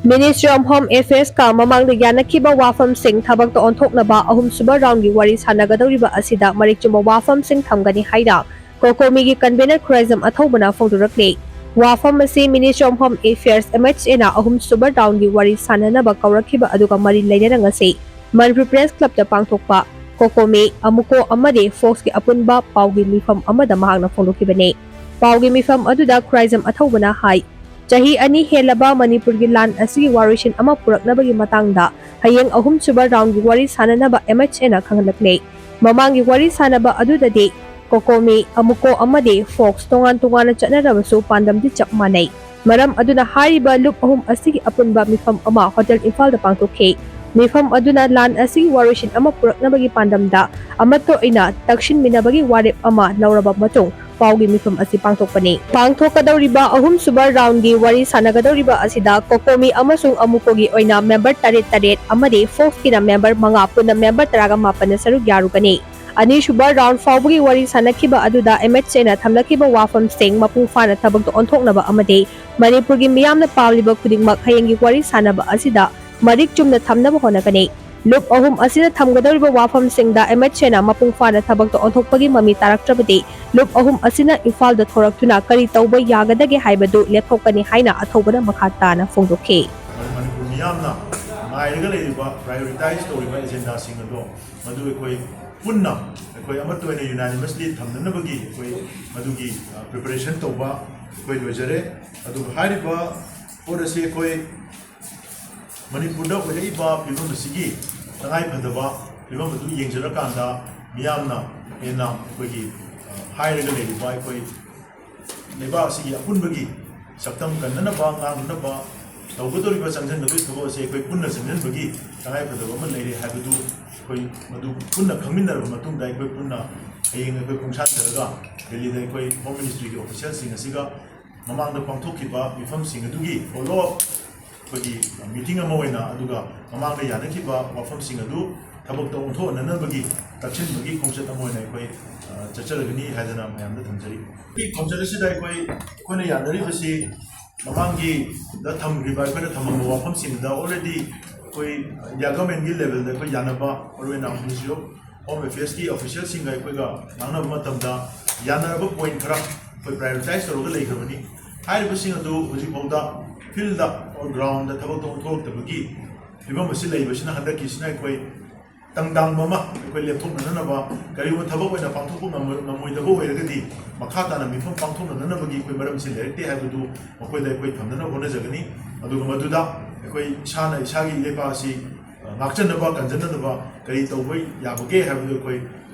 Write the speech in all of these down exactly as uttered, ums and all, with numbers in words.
Ministry of Home Affairs ꯀ ꯃꯃꯥꯡꯗ ꯌꯥꯅꯈꯤꯕ ꯋꯥꯐꯝꯁꯤꯡ ꯊꯕꯛꯇ ꯑꯣꯟꯊꯣꯛꯅꯕ ꯑꯍꯨꯝꯁꯨꯕ round ꯒꯤ ꯋꯥꯔꯤ ꯁꯥꯟꯅꯒꯗꯧꯔꯤꯕ ꯑꯁꯤꯗ ꯃꯔꯤꯛ ꯆꯨꯝꯕ ꯋꯥꯐꯝꯁꯤꯡ ꯊꯝꯒꯅꯤ ꯍꯥꯏꯅ ꯀꯣꯀꯣꯃꯤꯒꯤ convener ꯈꯨꯔꯥꯏꯖꯝ ꯑꯊꯧꯕꯅ ꯐꯣꯡꯗꯣꯔꯛꯂꯤ꯫ ꯋꯥꯐꯝ ꯑꯁꯤ Ministry of Home Affairs, M H A ꯅ ꯑꯍꯨꯝꯁꯨꯕ round ꯒꯤ ꯋꯥꯔꯤ ꯁꯥꯟꯅꯅꯕ ꯀꯧꯔꯛꯈꯤꯕ ꯑꯗꯨꯒ ꯃꯔꯤ ꯂꯩꯅꯅ ꯉꯁꯤ ꯃꯅꯤꯄꯨꯔ Press Club ꯇ ꯄꯥꯡꯊꯣꯛꯄ ꯀꯣꯀꯣꯃꯤ, ꯑꯃꯨꯀꯣ ꯑꯃꯗꯤ ꯐꯣꯛꯁꯀꯤ ꯑꯄꯨꯟꯕ ꯄꯥꯎꯒꯤ ꯃꯤꯐꯝ ꯑꯃꯗ ꯃꯍꯥꯛꯅ ꯐꯣꯡꯗꯣꯛꯈꯤꯕꯅꯤ꯫ ꯄꯥꯎꯒꯤ ꯃꯤꯐꯝ ꯑꯗꯨꯗ ꯈꯨꯔꯥꯏꯖꯝ ꯑꯊꯧꯕꯅ ꯍꯥꯏ, ꯆꯍꯤ ꯑꯅꯤ ꯍꯦꯜꯂꯕ ꯃꯅꯤꯄꯨꯔꯒꯤ ꯂꯥꯟ ꯑꯁꯤꯒꯤ ꯋꯥꯔꯣꯏꯁꯤꯟ ꯑꯃ ꯄꯨꯔꯛꯅꯕꯒꯤ ꯃꯇꯥꯡꯗ ꯍꯌꯦꯡ ꯑꯍꯨꯝꯁꯨꯕ round ꯒꯤ ꯋꯥꯔꯤ ꯁꯥꯟꯅꯅꯕ M H A ꯅ ꯈꯪꯍꯜꯂꯛꯂꯦ꯫ ꯃꯃꯥꯡꯒꯤ ꯋꯥꯔꯤ ꯁꯥꯟꯅꯕ ꯑꯗꯨꯗꯗꯤ ꯀꯣꯀꯣꯃꯤ, ꯑꯃꯨꯀꯣ ꯑꯃꯗꯤ ꯐꯣꯛꯁ ꯇꯣꯉꯥꯟ ꯇꯣꯉꯥꯟꯅ ꯆꯠꯅꯔꯕꯁꯨ ꯄꯥꯟꯗꯝꯗꯤ ꯆꯞ ꯃꯥꯟꯅꯩ꯫ ꯃꯔꯝ ꯑꯗꯨꯅ ꯍꯥꯏꯔꯤꯕ ꯂꯨꯞ ꯑꯍꯨꯝ ꯑꯁꯤꯒꯤ ꯑꯄꯨꯟꯕ ꯃꯤꯐꯝ ꯑꯃ ꯍꯣꯇꯦꯜ ꯏꯝꯐꯥꯜꯗ ꯄꯥꯡꯊꯣꯛꯈꯤ꯫ ꯃꯤꯐꯝ ꯑꯗꯨꯅ ꯂꯥꯟ ꯑꯁꯤꯒꯤ ꯋꯥꯔꯣꯏꯁꯤꯟ ꯑꯃ ꯄꯨꯔꯛꯅꯕꯒꯤ ꯄꯥꯟꯗꯝꯗ ꯑꯃꯠꯇ ꯑꯣꯏꯅ ꯇꯛꯁꯤꯟꯃꯤꯟꯅꯕꯒꯤ ꯋꯥꯔꯦꯞ ꯑꯃ ꯂꯧꯔꯕ ꯃꯇꯨꯡ ꯄꯥꯎꯒꯤ ꯃꯤꯐꯝ ꯑꯁꯤ ꯄꯥꯡꯊꯣꯛꯄꯅꯤ꯫ ꯄꯥꯡꯊꯣꯛꯀꯗꯧꯔꯤꯕ ꯑꯍꯨꯝꯁꯨꯕ round ꯒꯤ ꯋꯥꯔꯤ ꯁꯥꯟꯅꯒꯗꯧꯔꯤꯕ ꯑꯁꯤꯗ ꯀꯣꯀꯣꯃꯤ ꯑꯃꯁꯨꯡ ꯑꯃꯨꯀꯣꯒꯤ ꯑꯣꯏꯅ member ꯇꯔꯦꯠ ꯇꯔꯦꯠ ꯑꯃꯗꯤ ꯐꯣꯛꯁꯀꯤꯅ member ꯃꯉꯥ, ꯄꯨꯟꯅ member ꯇꯔꯥꯒ ꯃꯥꯄꯟꯅ ꯁꯔꯨꯛ ꯌꯥꯔꯨꯒꯅꯤ꯫ ꯑꯅꯤꯁꯨꯕ round ꯐꯥꯎꯕꯒꯤ ꯋꯥꯔꯤ ꯁꯥꯟꯅꯈꯤꯕ ꯑꯗꯨꯗ M H A ꯅ ꯊꯝꯂꯛꯈꯤꯕ ꯋꯥꯐꯝꯁꯤꯡ ꯃꯄꯨꯡ ꯐꯥꯅ ꯊꯕꯛꯇ ꯑꯣꯟꯊꯣꯛꯅꯕ ꯑꯃꯗꯤ ꯃꯅꯤꯄꯨꯔꯒꯤ ꯃꯤꯌꯥꯝꯅ ꯄꯥꯝꯂꯤꯕ ꯈꯨꯗꯤꯡꯃꯛ ꯍꯌꯦꯡꯒꯤ ꯋꯥꯔꯤ ꯁꯥꯟꯅꯕ ꯑꯁꯤꯗ ꯃꯔꯤꯛ ꯆꯨꯝꯅ ꯊꯝꯅꯕ ꯍꯣꯠꯅꯒꯅꯤ꯫ ꯂꯨꯞ ꯑꯍꯨꯝ ꯑꯁꯤꯗ ꯊꯝꯒꯗꯧꯔꯤꯕ ꯋꯥꯐꯝꯁꯤꯡꯗ M H A ꯅ ꯃꯄꯨꯡ ꯐꯥꯅ ꯊꯕꯛꯇ ꯑꯣꯟꯊꯣꯛꯄꯒꯤ ꯃꯃꯤ ꯇꯥꯔꯛꯇ꯭ꯔꯕꯗꯤ ꯂꯨꯞ ꯑꯍꯨꯝ ꯑꯁꯤꯅ ꯏꯝꯐꯥꯜꯗ ꯊꯣꯔꯛꯇꯨꯅ ꯀꯔꯤ ꯇꯧꯕ ꯌꯥꯒꯗꯒꯦ ꯍꯥꯏꯕꯗꯨ ꯂꯦꯞꯊꯣꯛꯀꯅꯤ ꯍꯥꯏꯅ ꯑꯊꯧꯕꯅ ꯃꯈꯥ ꯇꯥꯅ ꯐꯣꯡꯗꯣꯛꯈꯤ꯫ ꯃꯅꯤꯄꯨꯔ ꯃꯤꯌꯥꯝꯅ ꯉꯥꯏꯔꯒ ꯂꯩꯔꯤꯕ, prioritize ꯇꯧꯔꯤꯕ agendaꯁꯤꯡ ꯑꯗꯣ ꯃꯗꯨ ꯑꯩꯈꯣꯏ ꯄꯨꯟꯅ, ꯑꯩꯈꯣꯏ ꯑꯃꯠꯇ ꯑꯣꯏꯅ unanimously ꯊꯝꯅꯅꯕꯒꯤ ꯑꯩꯈꯣꯏ ꯃꯗꯨꯒꯤ, ꯑ, preparation ꯇꯧꯕ ꯑꯩꯈꯣꯏ ꯂꯣꯏꯖꯔꯦ꯫ ꯑꯗꯨꯒ ꯍꯥꯏꯔꯤꯕ ꯄꯣꯠ ꯑꯁꯤ ꯑꯩꯈꯣꯏ ꯃꯅꯤꯄꯨꯔꯗ ꯑꯣꯏꯔꯛꯏꯕ ꯐꯤꯕꯝ ꯑꯁꯤꯒꯤ ꯇꯉꯥꯏ ꯐꯗꯕ ꯐꯤꯕꯝ ꯑꯗꯨ ꯌꯦꯡꯖꯔꯀꯥꯟꯗ ꯃꯤꯌꯥꯝꯅ ꯍꯦꯟꯅ ꯑꯩꯈꯣꯏꯒꯤ, ꯑ, ꯍꯥꯏꯔꯒ ꯂꯩꯔꯤꯕ ꯑꯩꯈꯣꯏ ꯂꯩꯕꯥꯛ ꯑꯁꯤꯒꯤ ꯑꯄꯨꯟꯕꯒꯤ ꯁꯛꯇꯝ ꯀꯟꯅꯅꯕ, ꯉꯥꯛꯅꯅꯕ ꯇꯧꯒꯗꯧꯔꯤꯕ ꯆꯪꯁꯤꯟꯒꯗꯧꯔꯤꯕ ꯊꯕꯛ ꯑꯁꯤ ꯑꯩꯈꯣꯏ ꯄꯨꯟꯅ ꯆꯪꯁꯤꯟꯕꯒꯤ ꯇꯉꯥꯏꯐꯗꯕ ꯑꯃ ꯂꯩꯔꯦ ꯍꯥꯏꯕꯗꯨ ꯑꯩꯈꯣꯏ ꯃꯗꯨ ꯄꯨꯟꯅ ꯈꯪꯃꯤꯟꯅꯔꯕ ꯃꯇꯨꯡꯗ ꯑꯩꯈꯣꯏ ꯄꯨꯟꯅ ꯍꯌꯦꯡ ꯑꯩꯈꯣꯏ ꯈꯣꯡꯁꯥꯟꯊꯔꯒ ꯗꯦꯜꯂꯤꯗ ꯑꯩꯈꯣꯏ Home Ministryꯒꯤ officialꯁꯤꯡ ꯑꯁꯤꯒ ꯃꯃꯥꯡꯗ ꯄꯥꯡꯊꯣꯛꯈꯤꯕ ꯃꯤꯐꯝꯁꯤꯡ ꯑꯗꯨꯒꯤ follow up ꯑꯩꯈꯣꯏꯒꯤ meeting ꯑꯃ ꯑꯣꯏꯅ, ꯑꯗꯨꯒ ꯃꯃꯥꯡꯗ ꯌꯥꯅꯈꯤꯕ ꯋꯥꯐꯝꯁꯤꯡ ꯑꯗꯨ ꯊꯕꯛꯇ ꯑꯣꯟꯊꯣꯛꯅꯅꯕꯒꯤ ꯇꯛꯁꯤꯟꯕꯒꯤ ꯈꯣꯡꯆꯠ ꯑꯃ ꯑꯣꯏꯅ ꯑꯩꯈꯣꯏ, ꯑ, ꯆꯠꯆꯔꯒꯅꯤ ꯍꯥꯏꯗꯅ ꯃꯌꯥꯝꯗ ꯊꯝꯖꯔꯤ꯫ ꯁꯤ ꯈꯣꯡꯆꯠ ꯑꯁꯤꯗ ꯑꯩꯈꯣꯏ, ꯑꯩꯈꯣꯏꯅ ꯌꯥꯅꯔꯤꯕꯁꯤ ꯃꯃꯥꯡꯒꯤꯗ ꯊꯝꯈ꯭ꯔꯤꯕ ꯑꯩꯈꯣꯏꯅ ꯊꯝꯃꯝꯕ ꯋꯥꯐꯝꯁꯤꯡꯗ already ꯑꯩꯈꯣꯏ ꯏꯟꯗꯤꯌꯥ ꯒꯚꯔꯟꯃꯦꯟꯒꯤ ꯂꯦꯚꯦꯜꯗ ꯑꯩꯈꯣꯏ ꯌꯥꯅꯕ, ꯃꯔꯨꯑꯣꯏꯅ ꯃꯤꯅꯤꯁꯇ꯭ꯔꯤ ꯑꯣꯐ ꯍꯣꯝ ꯑꯦꯐꯤꯌꯔꯁꯀꯤ ꯑꯣꯐꯤꯁꯤꯌꯦꯜꯁꯤꯡꯒ ꯑꯩꯈꯣꯏꯒ ꯉꯥꯡꯅꯕ ꯃꯇꯝꯗ ꯌꯥꯅꯔꯕ ꯄꯣꯏꯟ ꯈꯔ ꯑꯩꯈꯣꯏ ꯄ꯭ꯔꯥꯏꯑꯣꯔꯤꯇꯥꯏꯁ ꯇꯧꯔꯒ ꯂꯩꯈ꯭ꯔꯕꯅꯤ꯫ ꯍꯥꯏꯔꯤꯕꯁꯤꯡ ꯑꯗꯨ ꯍꯧꯖꯤꯛꯐꯥꯎꯗ ꯐꯤꯜꯗ ꯑꯣꯔ ꯒ꯭ꯔꯥꯎꯟꯗ ꯊꯕꯛꯇ ꯑꯣꯟꯊꯣꯔꯛꯇꯕꯒꯤ ꯐꯤꯕꯝ ꯑꯁꯤ ꯂꯩꯕꯁꯤꯅ ꯍꯟꯗꯛꯀꯤꯁꯤꯅ ꯑꯩꯈꯣꯏ ꯇꯪꯗꯥꯡꯕ ꯑꯃ ꯑꯩꯈꯣꯏ ꯂꯦꯞꯊꯣꯛꯅꯅꯕ, ꯀꯔꯤꯒꯨꯝꯕ ꯊꯕꯛ ꯑꯣꯏꯅ ꯄꯥꯡꯊꯣꯛꯄ ꯉꯝꯃ-, ꯉꯝꯃꯣꯏꯗꯕ ꯑꯣꯏꯔꯒꯗꯤ ꯃꯈꯥ ꯇꯥꯅ ꯃꯤꯐꯝ ꯄꯥꯡꯊꯣꯛꯅꯅꯕꯒꯤ ꯑꯩꯈꯣꯏ ꯃꯔꯝꯁꯤ ꯂꯩꯔꯛꯇꯦ ꯍꯥꯏꯕꯗꯨ ꯃꯈꯣꯏꯗ ꯑꯩꯈꯣꯏ ꯊꯝꯅꯅꯕ ꯍꯣꯠꯅꯖꯒꯅꯤ꯫ ꯑꯗꯨꯒ ꯃꯗꯨꯗ ꯑꯩꯈꯣꯏ ꯏꯁꯥꯅ ꯏꯁꯥꯒꯤ ꯂꯩꯄꯥꯛ ꯑꯁꯤ, ꯑ, ꯉꯥꯛꯆꯅꯕ, ꯀꯟꯖꯅꯅꯕ ꯀꯔꯤ ꯇꯧꯕ ꯌꯥꯕꯒꯦ ꯍꯥꯏꯕꯗꯨ ꯑꯩꯈꯣꯏ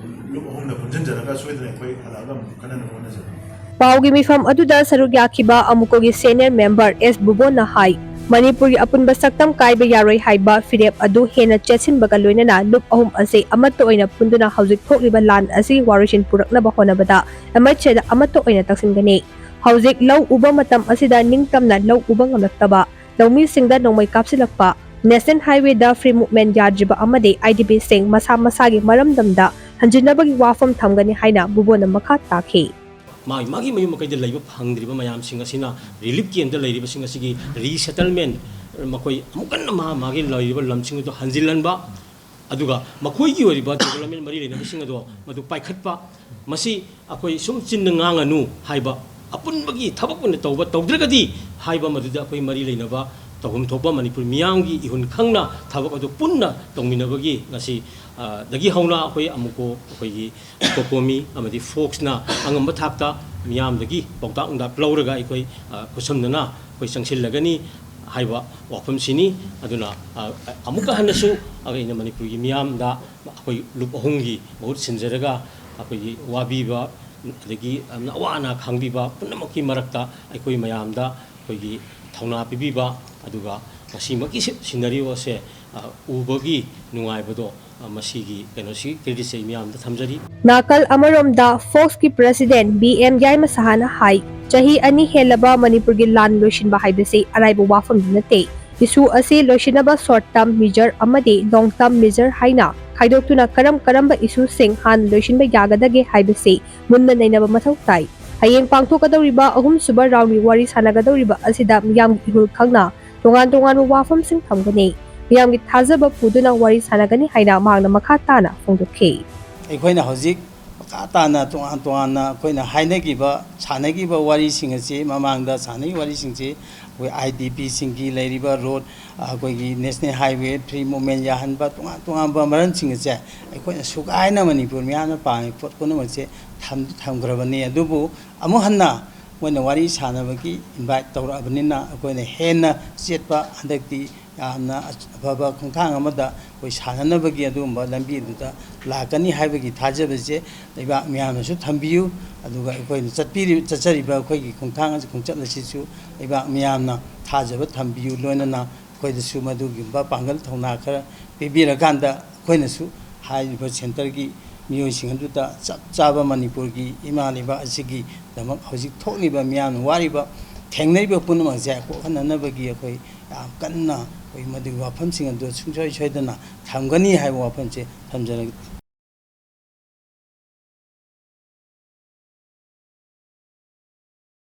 ꯂꯨꯞ ꯑꯍꯨꯝꯅ ꯄꯨꯟꯁꯤꯟꯖꯔꯒ ꯁꯣꯏꯗꯅ ꯑꯩꯈꯣꯏ ꯍꯜꯂꯛꯑꯒ ꯑꯃꯨꯛ ꯈꯟꯅꯅꯕ ꯍꯣꯠꯅꯖꯒꯅꯤ꯫ ꯄꯥꯎꯒꯤ ꯃꯤꯐꯝ ꯑꯗꯨꯗ ꯁꯔꯨꯛ ꯌꯥꯈꯤꯕ ꯑꯃꯨꯀꯣꯒꯤ ꯁꯦꯅꯤꯌꯔ ꯃꯦꯝꯕꯔ ꯑꯦꯁ ꯕꯨꯕꯣꯟꯅ ꯍꯥꯏ, ꯃꯅꯤꯄꯨꯔꯒꯤ ꯑꯄꯨꯟꯕ ꯁꯛꯇꯝ ꯀꯥꯏꯕ ꯌꯥꯔꯣꯏ ꯍꯥꯏꯕ ꯐꯤꯔꯦꯞ ꯑꯗꯨ ꯍꯦꯟꯅ ꯆꯦꯠꯁꯤꯟꯕꯒ ꯂꯣꯏꯅꯅ ꯂꯨꯞ ꯑꯍꯨꯝ ꯑꯁꯤ ꯑꯃꯠꯇ ꯑꯣꯏꯅ ꯄꯨꯟꯗꯨꯅ ꯍꯧꯖꯤꯛ ꯊꯣꯛꯂꯤꯕ ꯂꯥꯟ ꯑꯁꯤ ꯋꯥꯔꯣꯏꯁꯤꯟ ꯄꯨꯔꯛꯅꯕ ꯍꯣꯠꯅꯕꯗ ꯑꯃꯠꯁꯦꯗ ꯑꯃꯠꯇ ꯑꯣꯏꯅ ꯇꯛꯁꯤꯟꯒꯅꯤ꯫ ꯍꯧꯖꯤꯛ ꯂꯧ ꯎꯕ ꯃꯇꯝ ꯑꯁꯤꯗ ꯅꯤꯡꯇꯝꯅ ꯂꯧ ꯎꯕ ꯉꯝꯂꯛꯇꯕ, ꯂꯧꯃꯤꯁꯤꯡꯗ ꯅꯣꯡꯃꯩ ꯀꯥꯞꯁꯤꯜꯂꯛꯄ, ꯅꯦꯁꯅꯦꯜ ꯍꯥꯏꯋꯦꯗ ꯐ꯭ꯔꯤ ꯃꯨꯚꯃꯦꯟ ꯌꯥꯗ꯭ꯔꯤꯕ ꯑꯃꯗꯤ ꯑꯥꯏ ꯗꯤ ꯄꯤꯁꯤꯡ ꯃꯁꯥ ꯃꯁꯥꯒꯤ ꯃꯔꯝꯗꯝꯗ ꯍꯟꯖꯤꯟꯅꯕꯒꯤ ꯋꯥꯐꯝ ꯊꯝꯒꯅꯤ ꯍꯥꯏꯅ ꯕꯨꯕꯣꯟꯅ ꯃꯈꯥ ꯇꯥꯈꯤ꯫ ꯃꯥꯒꯤ, ꯃꯥꯒꯤ ꯃꯌꯨꯝ ꯃꯀꯩꯗ ꯂꯩꯕ ꯐꯪꯗ꯭ꯔꯤꯕ ꯃꯌꯥꯝꯁꯤꯡ ꯑꯁꯤꯅ, ꯔꯤꯂꯤꯐ ꯀꯦꯝꯞꯇ ꯂꯩꯔꯤꯕꯁꯤꯡ ꯑꯁꯤꯒꯤ ꯔꯤꯁꯦꯇꯜꯃꯦꯟ, ꯃꯈꯣꯏ ꯑꯃꯨꯛ ꯍꯟꯅ ꯃꯥ, ꯃꯥꯒꯤ ꯂꯩꯔꯤꯕ ꯂꯝꯁꯤꯡ ꯑꯗꯨ ꯍꯟꯖꯤꯜꯍꯟꯕ, ꯑꯗꯨꯒ ꯃꯈꯣꯏꯒꯤ ꯑꯣꯏꯔꯤꯕ ꯗꯤꯕꯂꯞꯃꯦꯟ ꯃꯔꯤ ꯂꯩꯅꯕꯁꯤꯡ ꯑꯗꯣ ꯃꯗꯨ ꯄꯥꯏꯈꯠꯄ, ꯃꯁꯤ ꯑꯩꯈꯣꯏ ꯁꯨꯝ ꯆꯤꯟꯅ ꯉꯥꯡꯉꯅꯨ ꯍꯥꯏꯕ, ꯑꯄꯨꯟꯕꯒꯤ ꯊꯕꯛ ꯑꯣꯏꯅ ꯇꯧꯕ, ꯇꯧꯗ꯭ꯔꯒꯗꯤ ꯍꯥꯏꯕ, ꯃꯗꯨꯗ ꯑꯩꯈꯣꯏ ꯃꯔꯤ ꯂꯩꯅꯕ ꯇꯧꯐꯝ ꯊꯣꯛꯄ ꯃꯅꯤꯄꯨꯔ ꯃꯤꯌꯥꯝꯒꯤ ꯏꯍꯨꯟ ꯈꯪꯅ ꯊꯕꯛ ꯑꯗꯨ ꯄꯨꯟꯅ ꯇꯧꯃꯤꯟꯅꯕꯒꯤ ꯉꯁꯤ, ꯑ, ꯗꯒꯤ ꯍꯧꯅ ꯑꯩꯈꯣꯏ ꯑꯃꯨꯛꯀꯣ ꯑꯩꯈꯣꯏꯒꯤ ꯀꯣꯀꯣꯃꯤ ꯑꯃꯗꯤ ꯐꯣꯛꯁꯅ ꯑꯉꯝꯕ ꯊꯥꯛꯇ ꯃꯤꯌꯥꯝꯗꯒꯤ ꯄꯥꯎꯇꯥꯛ ꯅꯨꯡꯗꯥꯛ ꯂꯧꯔꯒ ꯑꯩꯈꯣꯏ, ꯑ, ꯈꯨꯠꯁꯝꯅꯅ ꯑꯩꯈꯣꯏ ꯆꯪꯁꯤꯜꯂꯒꯅꯤ ꯍꯥꯏꯕ ꯋꯥꯐꯝꯁꯤꯅꯤ꯫ ꯑꯗꯨꯅ, ꯑ, ꯑꯃꯨꯛꯀ ꯍꯟꯅꯁꯨ ꯑꯩꯅ ꯃꯅꯤꯄꯨꯔꯒꯤ ꯃꯤꯌꯥꯝꯗ ꯑꯩꯈꯣꯏ ꯂꯨꯞ ꯑꯍꯨꯝꯒꯤ ꯃꯍꯨꯠ ꯁꯤꯟꯖꯔꯒ ꯑꯩꯈꯣꯏꯒꯤ ꯋꯥꯕꯤꯕ ꯑꯗꯒꯤ ꯑꯋꯥ ꯑꯅꯥ ꯈꯥꯡꯕꯤꯕ ꯄꯨꯝꯅꯃꯛꯀꯤ ꯃꯔꯛꯇ ꯑꯩꯈꯣꯏ ꯃꯌꯥꯝꯗ ꯑꯩꯈꯣꯏꯒꯤ ꯊꯧꯅꯥ ꯄꯤꯕꯤꯕ, ꯑꯗꯨꯒ ꯉꯁꯤꯃꯛꯀꯤ ꯁꯤ-, ꯁꯤꯅꯔꯤꯑꯣ ꯑꯁꯦ, ꯑ, ꯎꯕꯒꯤ ꯅꯨꯡꯉꯥꯏꯕꯗꯣ, ꯑ, ꯃꯁꯤꯒꯤ ꯀꯩꯅꯣꯁꯤ ꯀ꯭ꯔꯦꯗꯤꯠꯁꯦ ꯑꯩ ꯃꯤꯌꯥꯝꯗ ꯊꯝꯖꯔꯤ꯫ ꯅꯥꯀꯜ ꯑꯃꯔꯣꯝꯗ ꯐꯣꯛꯁꯀꯤ ꯄ꯭ꯔꯦꯁꯤꯗꯦꯟ ꯕꯤ ꯑꯦꯝ ꯌꯥꯏꯃꯁꯍꯥꯅ ꯍꯥꯏ, ꯆꯍꯤ ꯑꯅꯤ ꯍꯦꯜꯂꯕ ꯃꯅꯤꯄꯨꯔꯒꯤ ꯂꯥꯟ ꯂꯣꯏꯁꯤꯟꯕ ꯍꯥꯏꯕꯁꯤ ꯑꯔꯥꯏꯕ ꯋꯥꯐꯝꯗꯤ ꯅꯠꯇꯦ꯫ ꯏꯁꯨ ꯑꯁꯤ ꯂꯣꯏꯁꯤꯟꯅꯕ ꯁꯣꯔꯠ ꯇꯔꯝ ꯃꯤꯖꯔ ꯑꯃꯗꯤ ꯂꯣꯡ ꯇꯔꯝ ꯃꯤꯖꯔ ꯍꯥꯏꯅ ꯈꯥꯏꯗꯣꯛꯇꯨꯅ ꯀꯔꯝ ꯀꯔꯝꯕ ꯏꯁꯨꯁꯤꯡ ꯍꯥꯟꯅ ꯂꯣꯏꯁꯤꯟꯕ ꯌꯥꯒꯗꯒꯦ ꯍꯥꯏꯕꯁꯤ ꯃꯨꯟꯅ ꯅꯩꯅꯕ ꯃꯊꯧ ꯇꯥꯏ꯫ ꯍꯌꯦꯡ ꯄꯥꯡꯊꯣꯛꯀꯗꯧꯔꯤꯕ ꯑꯍꯨꯝꯁꯨꯕ ꯔꯥꯎꯟꯒꯤ ꯋꯥꯔꯤ ꯁꯥꯟꯅꯒꯗꯧꯔꯤꯕ ꯑꯁꯤꯗ ꯃꯤꯌꯥꯝꯒꯤ ꯏꯍꯨꯜ ꯈꯪꯅ ꯇꯣꯉꯥꯟ ꯇꯣꯉꯥꯟꯕ ꯋꯥꯐꯝꯁꯤꯡ ꯊꯝꯒꯅꯤ꯫ ꯃꯤꯌꯥꯝꯒꯤ ꯊꯥꯖꯕ ꯄꯨꯗꯨꯅ ꯋꯥꯔꯤ ꯁꯥꯟꯅꯒꯅꯤ ꯍꯥꯏꯅ ꯃꯍꯥꯛꯅ ꯃꯈꯥ ꯇꯥꯅ ꯐꯣꯡꯗꯣꯛꯈꯤ꯫ ꯑꯩꯈꯣꯏꯅ ꯍꯧꯖꯤꯛ ꯃꯈꯥ ꯇꯥꯅ ꯇꯣꯉꯥꯟ ꯇꯣꯉꯥꯟꯅ ꯑꯩꯈꯣꯏꯅ ꯍꯥꯏꯅꯈꯤꯕ, ꯁꯥꯟꯅꯈꯤꯕ ꯋꯥꯔꯤꯁꯤꯡ ꯑꯁꯤ, ꯃꯃꯥꯡꯗ ꯁꯥꯟꯅꯈꯤꯕ ꯋꯥꯔꯤꯁꯤꯡꯁꯤ ꯑꯩꯈꯣꯏ ꯑꯥꯏ ꯗꯤ ꯄꯤꯁꯤꯡꯒꯤ ꯂꯩꯔꯤꯕ ꯔꯣꯗ, ꯑꯩꯈꯣꯏꯒꯤ ꯅꯦꯁꯅꯦꯜ ꯍꯥꯏꯋꯦ ꯐ꯭ꯔꯤ ꯃꯨꯞꯃꯦꯟ ꯌꯥꯍꯟꯕ, ꯇꯣꯉꯥꯟ ꯇꯣꯉꯥꯟꯕ ꯃꯔꯝꯁꯤꯡ ꯑꯁꯦ ꯑꯩꯈꯣꯏꯅ ꯁꯨꯒꯥꯏꯅ ꯃꯅꯤꯄꯨꯔ ꯃꯤꯌꯥꯝꯅ ꯄꯥꯝꯃꯤ ꯄꯣꯠ ꯄꯨꯝꯅꯃꯛꯁꯦ ꯊꯝ-, ꯊꯝꯈ꯭ꯔꯕꯅꯤ꯫ ꯑꯗꯨꯕꯨ ꯑꯃꯨꯛ ꯍꯟꯅ ꯃꯣꯏꯅ ꯋꯥꯔꯤ ꯁꯥꯟꯅꯕꯒꯤ ꯏꯟꯚꯥꯏꯠ ꯇꯧꯔꯛꯑꯕꯅꯤꯅ ꯑꯩꯈꯣꯏꯅ ꯍꯦꯟꯅ ꯆꯦꯠꯄ, ꯍꯟꯗꯛꯇꯤ ꯌꯥꯝꯅ ꯑꯐꯕ ꯈꯣꯡꯊꯥꯡ ꯑꯃꯗ ꯑꯩꯈꯣꯏ ꯁꯥꯟꯅꯅꯕꯒꯤ ꯑꯗꯨꯒꯨꯝꯕ ꯂꯝꯕꯤꯗꯨꯗ ꯂꯥꯛꯀꯅꯤ ꯍꯥꯏꯕꯒꯤ ꯊꯥꯖꯕꯁꯦ ꯂꯩꯕꯥꯛ ꯃꯤꯌꯥꯝꯅꯁꯨ ꯊꯝꯕꯤꯌꯨ꯫ ꯑꯗꯨꯒ ꯑꯩꯈꯣꯏꯅ ꯆꯠꯄꯤꯔꯤ-, ꯆꯠꯆꯔꯤꯕ ꯑꯩꯈꯣꯏꯒꯤ ꯈꯣꯡꯊꯥꯡ ꯑꯁꯤ, ꯈꯣꯡꯆꯠ ꯑꯁꯤꯁꯨ ꯂꯩꯕꯥꯛ ꯃꯤꯌꯥꯝꯅ ꯊꯥꯖꯕ ꯊꯝꯕꯤꯌꯨ꯫ ꯂꯣꯏꯅꯅ ꯑꯩꯈꯣꯏꯗꯁꯨ ꯃꯗꯨꯒꯨꯝꯕ ꯄꯥꯡꯒꯜ ꯊꯧꯅꯥ ꯈꯔ ꯄꯤꯕꯤꯔꯀꯥꯟꯗ ꯑꯩꯈꯣꯏꯅꯁꯨ ꯍꯥꯏꯔꯤꯕ ꯁꯦꯟꯇꯔꯒꯤ ꯃꯤꯑꯣꯏꯁꯤꯡ ꯑꯗꯨꯗ ꯆꯞ ꯆꯥꯕ ꯃꯅꯤꯄꯨꯔꯒꯤ ꯏꯃꯥ ꯂꯩꯕꯥꯛ ꯑꯁꯤꯒꯤꯗꯃꯛ ꯍꯧꯖꯤꯛ ꯊꯣꯛꯂꯤꯕ, ꯃꯤꯌꯥꯝꯅ ꯋꯥꯔꯤꯕ, ꯊꯦꯡꯅꯔꯤꯕ ꯄꯨꯝꯅꯃꯛꯁꯦ ꯀꯣꯛꯍꯟꯅꯅꯕꯒꯤ ꯑꯩꯈꯣꯏ ꯌꯥꯝ ꯀꯟꯅ ꯑꯩꯈꯣꯏ ꯃꯗꯨꯒꯤ ꯋꯥꯐꯝꯁꯤꯡ ꯑꯗꯨ ꯁꯨꯡꯁꯣꯏ ꯁꯣꯏꯗꯅ ꯊꯝꯒꯅꯤ ꯍꯥꯏꯕ ꯋꯥꯐꯝꯁꯦ ꯊꯝꯖꯔꯒꯦ꯫